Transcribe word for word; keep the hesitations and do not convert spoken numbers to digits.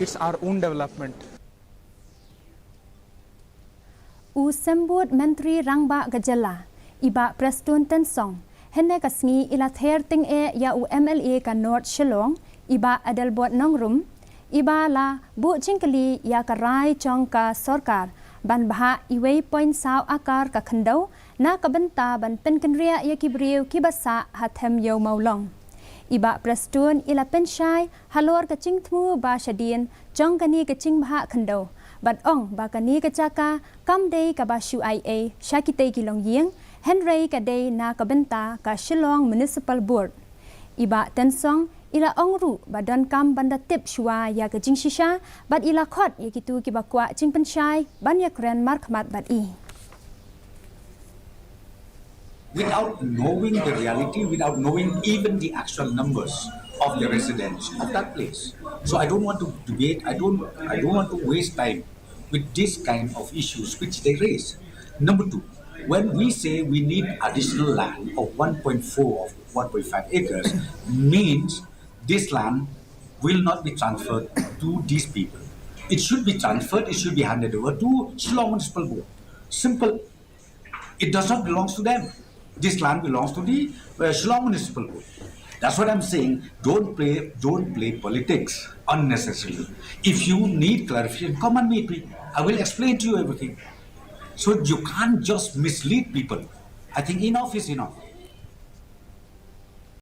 It's our own development. U Symbud Myntri Rangbah ka jylla, i Bah Prestone Tynsong, hynne ka sngi i la ther tyngeh ïa u M L A ka North Shillong, i Bah Adelbert Nongrum, i ba la buh jingkylli ïa ka rai jong ka sorkar ban bhah iwei point saw akar ka khyndew na ka bynta ban pynkynriah ïa ki briew kiba sah ha Them Ïew Mawlong. I Bah Prestone i la pynshai halor ka jingthmu ba shadien jong kane ka jingbhah khyndew, bad ong ba kane ka jaka kam dei kaba shu ai ei sha kitei ki longïing, hynrei ka dei na ka bynta ka Shillong Municipal Board. I Bah Tynsong i la ong ruh ba donkam ban da tip shuwa ïa ka jingshisha, bad i la khot ïa kito kiba kwah jingpynshai ban ïakren markhmat bad i. Without knowing the reality, without knowing even the actual numbers of the residents of that place. So I don't want to debate, I don't, I don't want to waste time with this kind of issues which they raise. Number two, when we say we need additional land of one point four or one point five acres, means this land will not be transferred to these people. It should be transferred, it should be handed over to Shillong Municipal Board. Simple. It does not belong to them. This land belongs to the uh, Shillong Municipal Board. That's what I'm saying. Don't play, don't play politics unnecessarily. If you need clarification, come and meet me. I will explain to you everything. So you can't just mislead people. I think enough is enough.